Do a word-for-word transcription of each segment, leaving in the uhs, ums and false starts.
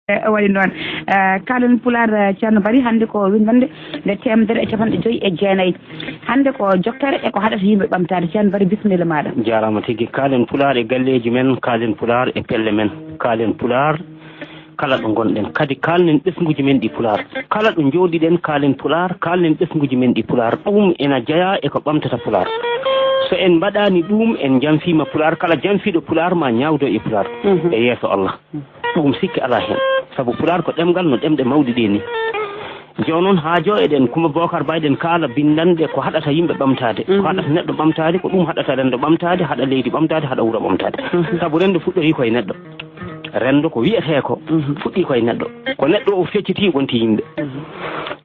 E, o waɗi noon. Eh, kaalen Pulaar, eh, Ceerno Bari, hannde ko winndannde nde teemedere e capanɗe joyi e jeenayi. Hannde ko jokkere e ko haɗata yimɓe ɓamtaade. Ceerno Bari, bisimilla maaɗa. Jaaraama tigi. Kaalen Pulaar e galleeji men, kaalen Pulaar e pelle men, kaalen Pulaar kala ɗo ngonɗen. Kadi kaalnen ɓesnguuji men ɗi Pulaar. Kala ɗo njooɗiɗen, kaalen Pulaar, kaalnen ɓesnguuji men ɗi Pulaar. Ɗum ena jeyaa e ko ɓamtata Pulaar. So en mbaɗaani ɗum, en jamfiima Pulaar. Kala jamfiiɗo Pulaar ma ñaawdo e Pulaar e yeeso Allah. Ɗum sikke alaa heen, sabu Pulaar ko ɗemngal no ɗemɗe mawɗe ɗee ni. Jooni noon, haa joo eɗen Kumba Bookar Ba, eɗen kaala binndanɗe ko haɗata yimɓe ɓamtaade. Ko haɗata neɗɗo ɓamtaade, ko ɗum haɗata renndo ɓamtaade, haɗa leydi ɓamtaade, haɗa wuro ɓamtaade. Sabu renndo fuɗɗorii ko e neɗɗo. Renndo ko wiyetee ko fuɗɗii ko e neɗɗo. Ko neɗɗo o feccitii wonti yimɓe.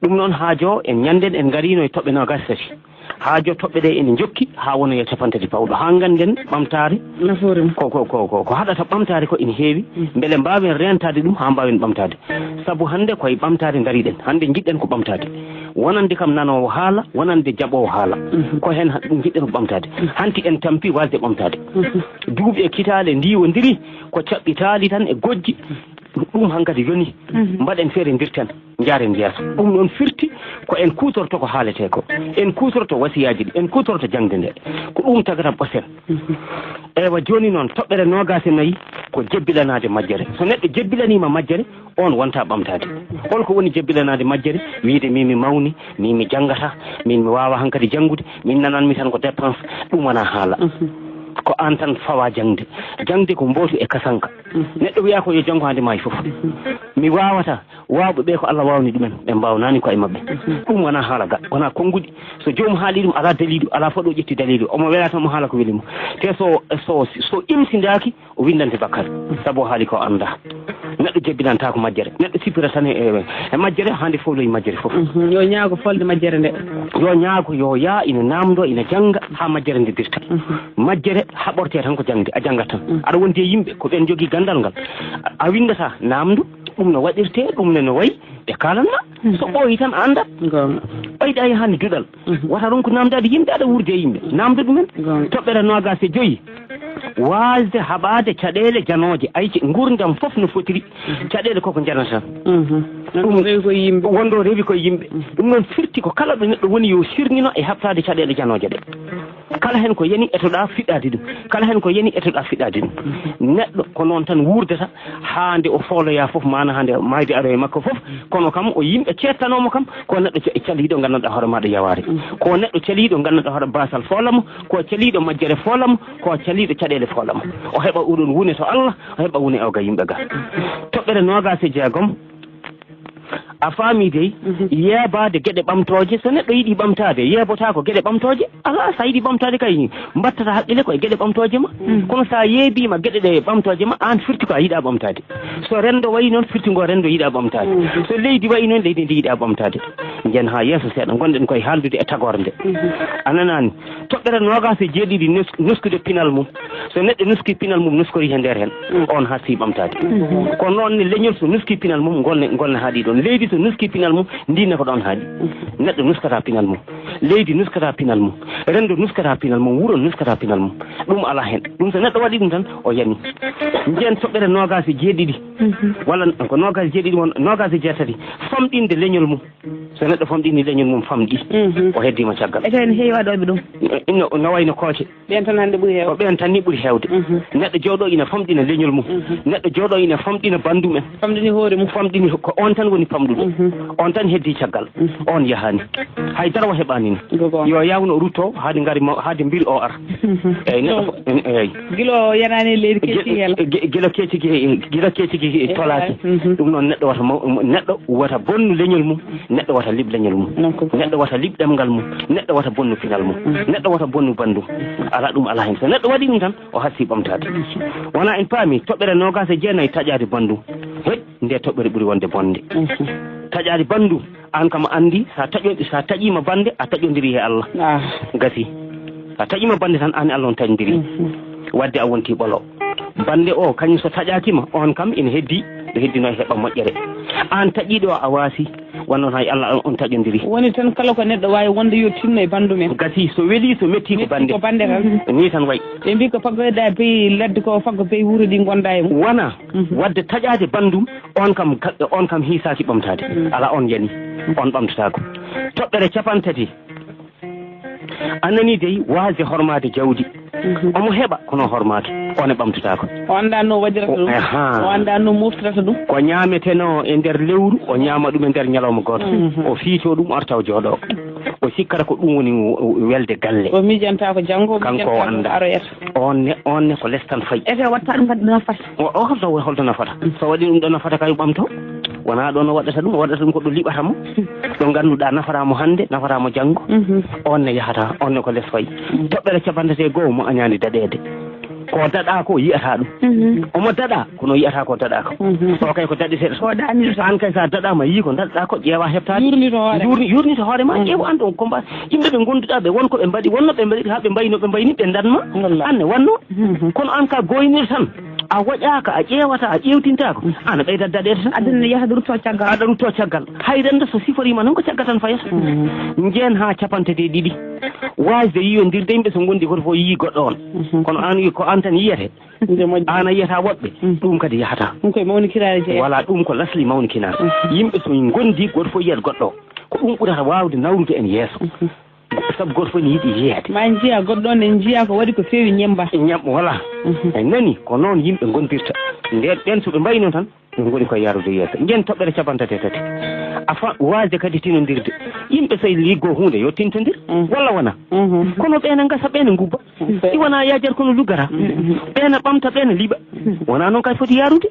Ɗum noon, haa joo en ñannden en ngariino e toɓɓe noogaas e tati. Haa jo toɓɓe ɗe ene njokki haa wona e capanɗe tati pawɗo, haa ngannden ɓamtaare. Nafoore mum. Ko, ko, ko, ko, ko haɗata ɓamtaare ko ene heewi, mbele mbaawen reentaade ɗum haa mbaawen ɓamtaade. Sabu hannde ko e ɓamtaare ndariɗen. Hannde njiɗɗen ko ɓamtaade. Wonande kam nanoowo haala, wonande jaɓoowo haala. Ko heen ha-, njiɗɗen ko ɓamtaade. Hanti en tampi waasde ɓamtaade. Duuɓi e kitaale ndiwondiri ko caɓɓitaali tan e gojji. Ɗum hankadi yoni. Mbaɗen feere ndirten. Njaaren yeeso. Ɗum noon firti ko en kuutorto ko haaletee ko. En kuutorto wasiyaaji ɗi, en kuutorto jaŋde nde. Ko ɗum tagata ɓosen. Ewa, jooni noon, toɓɓere noogaas e nayi ko jebbilanaade majjere. So neɗɗo jebbilaniima majjere, oon wontaa ɓamtaade. Hol ko woni jebbilanaade majjere? Wiyde, "Min mi mawni, min mi janngata, min mi waawa hankadi janngude, min nananmi tan ko dépense." Ɗum wonaa haala. Ko aan tan fawaa jaŋde. Jaŋde ko mbootu e kasanka. Neɗɗo wiyaa ko yo janngo haa nde maayi fof. Mi waawataa. Waawɓe ɓe ko Allah waawni ɗumen, ɓe mbaawnaani koye maɓɓe. Ɗum wonaa haala ga, wonaa konnguɗi. So joomum haali ɗum, alaa daliilu, alaa fo ɗo ƴetti daliilu. Omo wela tan, omo haala ko weli mo. Te so, so, so imsindaaki, o winndante bakkaat. Sabu o haali ko anndaa. Neɗɗo jebbilantaako majjere. Neɗɗo sippira tan e, e, e majjere, haa nde fowloyi majjere fof. Mhm. Yo ñaago folde majjere nde. Yo ñaago, yo yaa, ina naamndo, ina jannga, haa majjere nde dirta. Mhm. Majjere haɓortee tan ko jaŋde, a janngat tan. Mhm. Aɗa wondi e yimɓe, ko ɓeen njogii ganndal ngal. A, a winndataa, naamndo. Ɗum no waɗirtee, ɗum ne no wayi, ɓe kaalan ma. So ɓooyi tan a anndat. Goonga. Ɓayde a yahaani duɗal. Mhm. Wata ronku naamndaade yimɓe, aɗa wuurde e yimɓe. Naamndo ɗumen. Goonga. Toɓɓere noogaas e joyi. Waasde haɓaade caɗeele janooje. Ay, ce-, nguurndam fof no fotiri. Mhm. Caɗeele koko njanata tan. Mhm. Ɗum wonɗo rewi koye yimɓe. Wonɗo rewi koye yimɓe. Mhm. Ɗum noon firti ko kala ɗo neɗɗo woni yo sirŋino e haɓtaade caɗeele janooje ɗe. Kala heen ko yani etoɗaa fiɗɗaade ɗum. Kala heen ko yani etoɗaa fiɗɗaade ɗum. Neɗɗo ko noon tan wuurdata haa nde o fooloyaa fof, maana haa nde maayde aroya e makko fof. Kono kam o yimɓe ceettanooma kam, ko neɗɗo ca-, caliiɗo nganndanɗaa hoore maaɗa yawaare. Ko neɗɗo caliiɗo nganndanɗaa hoore baasal foolamo, ko caliiɗo majjere foolamo, ko caliiɗo caɗeele foolamo. O heɓa oɗon wune to Allah, o heɓa wune o ga yimɓe ga. Toɓɓere noogaas e jeegom. A faami dey, mhm, yeebaade geɗe ɓamtooje. So neɗɗo yiɗi ɓamtaade, yeebotaako geɗe ɓamtooje. Alaa, so a yiɗi ɓamtaade kay, mbattata haqqille ko e geɗe ɓamtooje ma. Mhm. Kono so a yeebiima geɗe ɗe ɓamtooje ma, aan firti ko a yiɗaa ɓamtaade. So renndo wayi noon, firti ngo renndo yiɗaa ɓamtaade. Mhm. So leydi wayi noon, leydi ndi yiɗaa ɓamtaade. Njen haa yeeso seeɗa, ngonɗen koye haaldude e tagoore nde. Mhm. A nanaani, toɓɓere noogaas e jeeɗiɗi nus-, nuskude pinal mum. So neɗɗo nuski pinal mum, nuskori he nder heen, mm, on harsii ɓamtaade. Mhm. Ko noon ne leñol so nuski pinal mum, ngol ne, ngol ne haaɗi ɗoon. Leydi so nuski pinal mum, ndi ne ko ɗoon haaɗi. Mhm. Neɗɗo nuskata pinal mum. Leydi nuskata pinal mum. Renndo nuskata pinal mum. Wuro nuskata pinal mum. Ɗum alaa heen. Ɗum so neɗɗo waɗi ɗum tan, o yani. Njeen toɓɓere noogaas e jeeɗiɗi. Mhm. Walla ko noogaas e jeeɗiɗi won, noogaas e jeetati. Famɗinde leñol mum. So neɗɗo famɗini leñol mum famɗi, mhm, o heddiima caggal. Ete ene heewi waɗooɓe ɗum. No, no wayno kooce. Ɓeen tan hannde ɓuri heewde. Ko ɓeen tan ni ɓuri heewde. Mhm. Neɗɗo jooɗo ina famɗina leñol mum. Mhm. Neɗɗo jooɗo ina famɗina banndum en. Famɗini hoore mum. Famɗini ko on tan woni famɗuɗo. Mhm. On tan heddii caggal. Mhm. On yahaani. Hay dara o heɓaani ni. Ko goonga. Yo yaawno o rutto haade ngari ma-, haade mbiri o ara. Mhm. Eeyi, neɗɗo fof, en, eeyi. Gila o yanaani e leydi, keeci hela. Gi-, gi-, gila keeci gi-, gila keeci gi tolaaki. Mhm. Ɗum noon neɗɗo wata maw-, neɗɗo wata bonnu leñol mum, neɗɗo wata liɓ leñol mum. Noon ko. Neɗɗo wata liɓ ɗemngal mum, neɗɗo wata bonnu pinal mum, mhm, neɗɗo wata bonnu banndum. Alaa, ɗum alaa heen. So neɗɗo waɗi ɗum tan, o hasii ɓamtaade. Wonaa en paami toɓɓere noogaas e jeenayi taƴaade banndum. Hey, nde toɓɓere ɓuri wonde bonde. Mhm. Taƴaade banndum, aan kam a anndi, so a taƴo-, so a taƴiima bannde, a taƴondirii e Allah. Ah. Gasi. So a taƴiima bannde tan, aan e Allah on taƴondirii. Mhm. Waɗde a wontii ɓolo. Bannde o, kañum so taƴaaki ma, on kam ina heddii, ɗo heddino e heɓa moƴƴere. Aan taƴiiɗo o, a waasi. Wonno hay Allah on taƴondiri. Woni tan kala ko neɗɗo waawi wonde yo tinno e banndum en. Gasi so weli so metti ko bannde. Ko bannde tan. Ni tan wayi. Ɓe mbi ko faggoyɗa beyi ladde ko faggo beyi wuro ɗi ngonda e mum. Wona wadde taƴaade banndum on kam on kam hiisaaki ɓamtaade. Alaa on yani. On ɓamtataako. Toɓɓere capantati. A nanii dey waasde hormaade jawdi. Omo heɓa kono hormaaki. On e ɓamtataako. O anndaa no waɗirata ɗum. O anndaa no moftirata ɗum. Ko ñaametenoo e nder lewru o ñaama ɗum e nder ñalawma gooto. O fiitoo ɗum arta o jooɗoo. O sikkata ko ɗum woni welde galle. O miijanta ko janngo. Kanko o anndaa. Aroyata. On ne on ne ko les tan fayi. Ete watta ɗum kadi nafata. O holto holto nafata? So waɗi ɗum ɗo nafata kay ɓamto. Wonaa ɗo no waɗata ɗum o waɗata ɗum ko ɗo liɓata mo. Ɗo ngannduɗaa nafataa mo hannde nafataa mo janngo. On ne yahata on ne ko les fayi. Toɓɓere capantati e goo mo añaani daɗeede. Ko daɗaa ko yiyata ɗum. Omo daɗaa kono yiyata ko daɗaa ko. O kay ko daɗeteɗo. An kay sa daɗama yii ko daɗɗa ko ƴeewa heɓtaade. Yurnito hoore ma. Yurni yurnito hoore ma ƴeew an ɗon combat. Yimɓe ɓe gonduɗa ɓe won ko ɓe mbaɗi wonno ɓe mbaɗi ha ɓe mbayi no ɓe mbayni ɓe danma. Anne wanno. Kono an ka goynir tan a waƴaka a ƴeewata a ƴeewtintako. Ana ɓeyda daɗede tan. Aduna ne yaha rutto caggal. Aɗa rutto caggal. Hay rende so siforima noon ko caggal tan fayata. Jeen ha capantati e ɗiɗi. Wasde yiyondirde yimɓe so gondi goto fof yii goɗɗo on. Kono an ko an tan yiyete. An a yiyata woɓɓe. Ɗum kadi yahata. Ɗum koye mawnikinaare jeeya. Wala ɗum ko lasli mawnikinaare. Yimɓe so ngondi goto fof yiyat goɗɗo. Ko ɗum ɓurata wawde nawrude en yeeso. Sabu goto fof ne yiɗi yeeyde. Ma en njiya goɗɗo on en njiya ko waɗi ko feewi ñemba. Ñam wala. En nani ko noon yimɓe ngondirta. Nden ɓen so ɓe mbayno tan ɓe ngoni ko yarude yeeso. Nden toɓɓere capantati e tati. Afa waasde kadi tinondirde. Yimɓe so liggo hunde yo tintondir. Walla wona. Kono ɓe ne ngasa ɓe ne ngubba. Si wona yaajar kono luggata. Ɓe ne ɓamta ɓe ne liɓa. Wona noon kay foti yarude.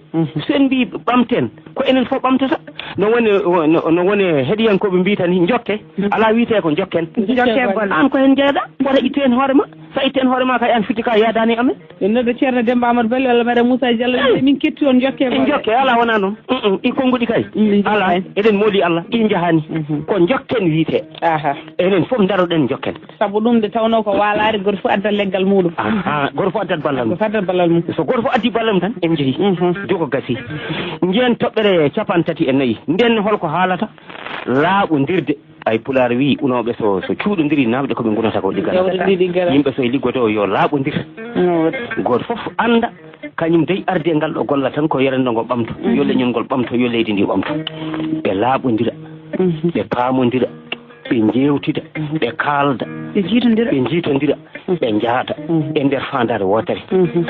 So en mbi ɓamten ko enen fof ɓamtata. No woni no woni heɗiyankooɓe mbi tan jokke. Ala wiyete ko jokken. Jokke golle. An ko hen jeyɗa wota ittu hen hoore ma. Sa ittu hen hoore ma kay an fitti ka yaadani amen. Neɗɗo ceerno Demba Amadou Bali walla Madame Moussa Diallo. Min ketti on jokke golle. Jokke ala wona noon. Ɗi konnguɗi kay. Ala eɗen mooli Allah ɗi njahani. Ko jokken wiyete. Enen fof daroɗen jokken. Sabu ɗum nde tawnoo ko waalaare goto fof addat leggal muuɗum. Goto fof addat ballal mum. Goto fof addat ballal mum. So goto fof addi ballal mum tan en njehi. Jogo gasi. Njeen toɓɓere capan tati e nayi nden holko haalata? Laaɓondirde. Ay pulaar wii unooɓe so so cuuɗondiri nawɗe ko ɓe ngunata ko ɗiggata. Yimɓe so e liggoto yo laaɓondir. Gooto fof annda kañum dey arde ngal ɗo golla tan ko yerendo ngo ɓamto yo leñol ngol ɓamto yo leydi ndi ɓamto. Ɓe laaɓondira. Ɓe paamondira. Ɓe njeewtida. Ɓe kaalda. Ɓe jiitondira. Ɓe njiitondira. Ɓe njaada. E nder faandaare wootere.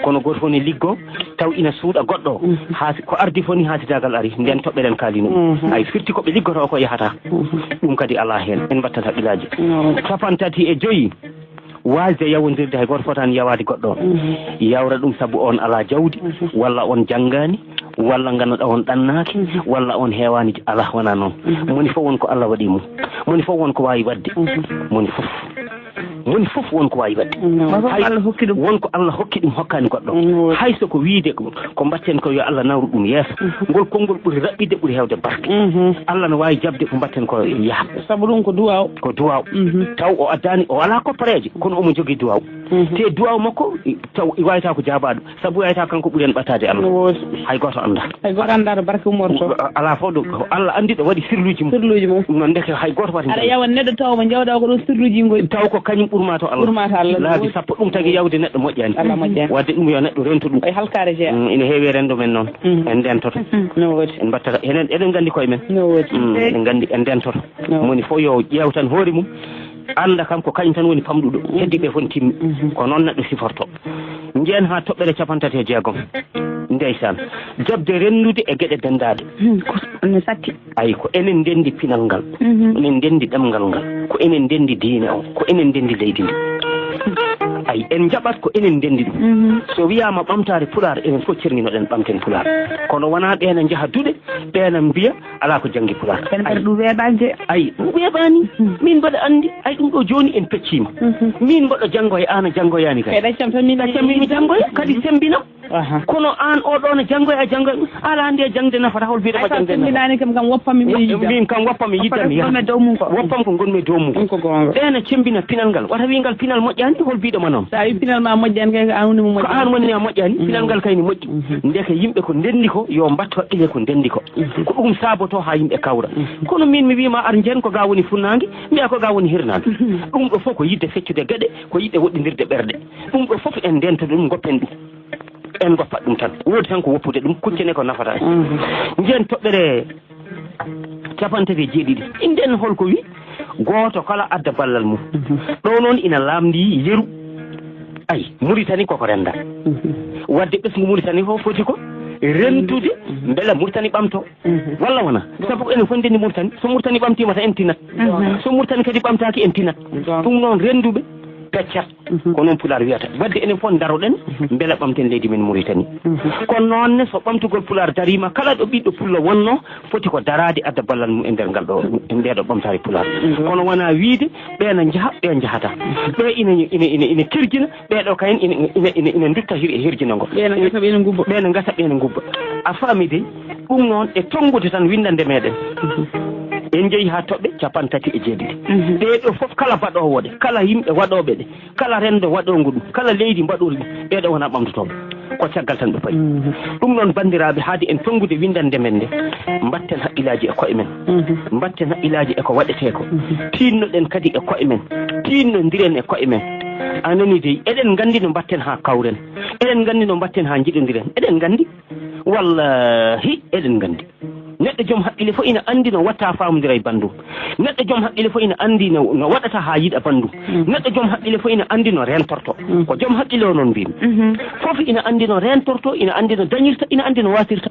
Kono gooto fof ne liggoo taw ina suuɗa goɗɗo o. Haa ko ardi fof ni haasidaagal ari nden toɓɓeren kaalino. Ay firti ko ɓe liggotoo ko yahata. Ɗum kadi alaa heen en mbattat haqqillaaji. Capan tati e joyi. Waasde yawondirde hay gooto fotaani yawaade goɗɗo o. Yawra ɗum sabu oon alaa jawdi walla oon janngaani walla ngannduɗaa oon ɗannaaki walla oon heewaani alaa wonaa noon. Moni fof won ko Allah waɗi mum. Moni fof won ko waawi waɗde. Moni fof. Moni fof won ko waawi waɗde. Hay won ko Allah hokki ɗum hokkaani goɗɗo. Hay so ko wiyde ko mbatten ko yo Allah nawru ɗum yeeso. Ngol konngol ɓuri raɓɓiɗde ɓuri heewde barke. Allah no waawi jaɓde ko mbatten ko yaha. Sabu ɗum ko duwaaw. Ko duwaaw. Taw o addaani o alaa koppareeje kono omo jogii duwaaw. Te duwaaw makko taw i waawata ko jaabaaɗo. Sabu wiyata kanko ɓuri en ɓataade Allah. Hay gooto annda. Hay gooto annda to barke ummorto. Alaa fof ɗo ko Allah anndi ɗo waɗi sirluuji mum. Sirluuji mum. Ɗum noon ndeke hay gooto waɗi. Aɗa yawa neɗɗo taw mo jawɗa ko ɗon sirluuji ngoy. Taw ko kañum ɓurma to Allah. Ɓurma to Allah. Laabi sappo ɗum tagi yawde neɗɗo moƴƴani. Allah moƴƴani. Wadde ɗum yo neɗɗo rento ɗum. Ay halkaare jeeya. Ina heewi rendo men noon. En ndentoto. No woodi. En mbattata enen eɗen nganndi koye men. No woodi. Eɗen nganndi en ndentoto. Moni fof yo ƴeew tan hoore mum. Annda kam ko kañum tan woni famɗuɗo. Heddi ɓe fof ne timmi. Ko noon neɗɗo siforto. Njeen haa toɓɓere capan tati e jeegom. Ndeysaan. Jaɓde renndude e geɗe denndaaɗe. No satti. Ay ko enen ndenndi pinal ngal. Enen ndenndi ɗemngal ngal. Ko enen ndenndi diine o. Ko enen ndenndi leydi ndi. Ay en njaɓat ko enen ndenndi ɗum. So wiyaama ɓamtaare pulaar enen fof cernginoɗen ɓamten pulaar. Kono wonaa ɓeena njaha duɗe ɓeena mbiya alaa ko janngi pulaar. Ɓen mbaɗa ɗum weeɓaani de. Ay ɗum weeɓaani. Min mbaɗa anndi ay ɗum ɗo jooni en pecciima. Min mbaɗa janngoya aan a janngoyaani kadi. Ɓe ɗaccam tan min ɗaccam min mi janngoya kadi semmbinam. Aha. Kono aan oo ɗoo no janngoya, a janngoya ɗum. Alaa hannde e jaŋde nafata, hol mbiɗo ma jaŋde nafata? Min kam, kam woppa mi, mi yiɗa. Min kam woppa mi yiɗa, mi yaha. Woppa mi e dow mum ko. Woppa mi ko ngonmi e dow mum ko. Ɗum ko goonga. Ɓe no cemmbina pinal ngal. Wata wi ngal pinal moƴƴaani, hol mbiɗo ma noon? So a wi pinal ma moƴƴaani, kay ko aan woni mo moƴƴaani. Ko aan woni a moƴƴaani, pinal ngal kay ne moƴƴi. Mhm. Ndeke yimɓe ko ndenndi ko, yo mbattu haqqille ko ndenndi ko. Mhm. Ko ɗum saabotoo haa yimɓe kawra. Mhm. Kono min mi wiima ar njeen ko ga woni funnaange, mbiya ko ga woni hirnaange. Mhm. Ɗum ɗo fof ko yiɗde feccude geɗe, ko yiɗde woɗɗindirde ɓerɗe. Ɗum ɗo fof en ndento ɗum, goppen ɗum. En goppat ɗum tan. Woodi tan ko woppude ɗum, kuccane ko nafata en. Mhm. Njeen toɓɓere capanɗe tati e jeeɗiɗi. Inden hol ko wi? Gooto kala adda ballal mum. Mhm. Ɗo noon ina laamndi yeru. Ay, Muritani koko rennda. Mhm. Wadde ɓesngu Muritani fof foti ko renndude, mhm, mbela Muritani ɓamto. Mhm. Walla wona? Sabu ko enen fof ndenndi Muritani. So Muritani ɓamtiima tan en tinat. Mhm. So Muritani kadi ɓamtaaki en tinat. Ɗum noon rennduɓe peccat. Mhm. Ko noon Pulaar wiyata. Wadde enen fof ndaroɗen, mhm, mbela ɓamten leydi men Muritani. Mhm. Kono noon ne, so ɓamtugol Pulaar dariima, kala ɗo ɓiɗɗo pullo wonno, foti ko daraade adda ballal mum e nder ngal ɗo, e ndee ɗo ɓamtaare Pulaar. Mhm. Kono wonaa wiyde ɓee na njaha, ɓee njahata. Mhm. Ɓee ina, ina, ina, ina kirjina, ɓee ɗo kayen ina, ina, ina, ina ndutta hir-, hirjino ngo. Ɓee na ngasa, ɓee na ngubba. Ɓee na ngasa, ɓee na ngubba. A faami dey? Ɗum noon e tonngude tan winndannde meɗen. Mhm. En njehi haa toɓɓe capanɗe tati e jeeɗiɗi. Mhm. Ɗee ɗo fof kala baɗoowo ɗe, kala yimɓe waɗooɓe ɗe, kala renndo waɗoongo ɗum, kala leydi mbaɗoori ɗum, ɓee ɗo wonaa ɓamtotooɓe. Ko caggal tan ɓe payi. Mhm. Ɗum noon, banndiraaɓe, haade en tonngude winndannde men nde, mbatten haqqillaaji e koye men. Mhm. Mbatten haqqillaaji e ko waɗetee ko. Mhm. Tiinnoɗen kadi e koye men. Tiinnondiren e koye men. A nani dey, eɗen nganndi no mbatten haa kawren. Eɗen nganndi no mbatten haa njiɗondiren. Eɗen nganndi. Wallaahi, eɗen nganndi. Neɗɗo joom haqqille fof ina anndi no watta faamondira e banndum. Neɗɗo joom haqqille fof ina anndi no, no waɗata haa yiɗa banndum. Mm. Neɗɗo joom haqqille fof ina anndi no rentorto. Mm. Ko joom haqqille o noon mbiymi. Mhm. Fof ina anndi no rentorto, ina anndi no dañirta, ina anndi no waasirta.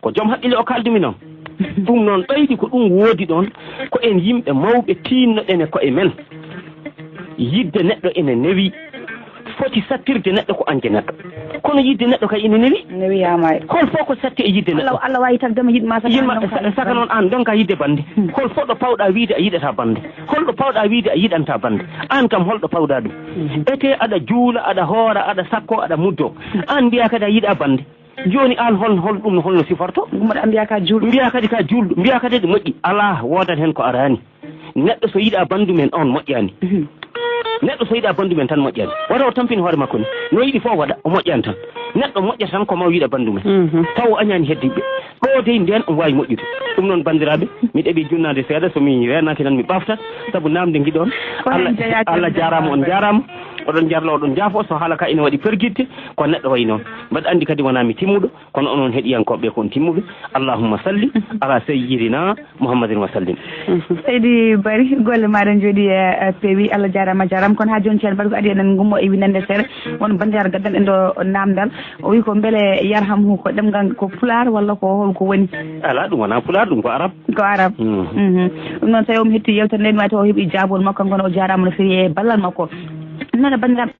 Ko joom haqqille o kaaldumi noon. Ɗum noon ɓaydi ko ɗum woodi ɗoon, ko en yimɓe mawɓe tiinnoɗen e koye men. Yiɗde neɗɗo ene newi. Foti sattirde neɗɗo ko añde neɗɗo. Kono yiɗde neɗɗo kay ene newi. Newi yaamaay. Hol fof ko satti e yiɗde neɗɗo? Allah, Allah waawi tagde ma yiɗ ma saka. Yiɗ ma, an ɗon sa-, saka noon aan ɗon ka yiɗde bannde. Hmm. Hol fof ɗo pawɗa wiyde a yiɗata bannde? Hol ɗo pawɗa wiyde a yiɗanta bannde? Aan kam hol ɗo pawɗa ɗum? Mhm. Etee aɗa juula, aɗa hoora, aɗa sakko, aɗa muddo. Hmm. Aan mbiya kadi a yiɗa bannde. Jooni aan hol, hol ɗum, hol no siforto? Ɗum mbaɗa mbiya ka juulɗo. Mbiya kadi ka juulɗo, mbiya kadi ɗe moƴƴi. Alaa, woodat heen ko araani. Neɗɗo so yiɗa banndum en, oon moƴƴaani. Mhm. Neɗɗo so yiɗa banndum en tan moƴƴaani. Wata o tampin hoore makko ni. No yiɗi fof waɗa, o moƴƴaani tan. Neɗɗo moƴƴata tan ko ma o yiɗa banndum en. Mhm. Taw o añaani heddiɓe. Ɗo dey ndeen ɗum waawi moƴƴude. Ɗum noon, banndiraaɓe, mi ɗeɓi junnaade seeɗa. So mi reenaaki tan mi ɓaaftat, sabu naamnde ngiɗon. Ko heen Allah, jeyaa Allah jaaraama, on njaaraama. Oɗon njarlo, oɗon njaafo. So haala ka ina waɗi pergitte, ko neɗɗo wayi noon. Mbaɗa anndi kadi wonaa mi timmuɗo, kono onon heɗiyankooɓe ko on timmuɓe. Allahumma salli ala sayyidina Muhammadin wa sallim. Seydi Bari, golle maaɗa njooɗi, eh, eh, peewi. Allah jaaraama, jaaraama. Kono haa jooni, ceerno Bari, ko adii eɗen ngummo e winndannde seeɗa. Won banndiraaɗo gaddanɗo en ɗo naamndal. O wi ko mbele yarhamhu ko ɗemngal ko Pulaar walla ko hol ko woni? Alaa, ɗum wonaa Pulaar, ɗum ko Arab. Ko Arab. Mm. Mhm. Ɗum noon, tawi omo hetti yeewtere nde, mi wawi taw o heɓi jaabol makko, kanko ne o jaaraama no feewi e ballal makko. Noon, banndiraaɓe,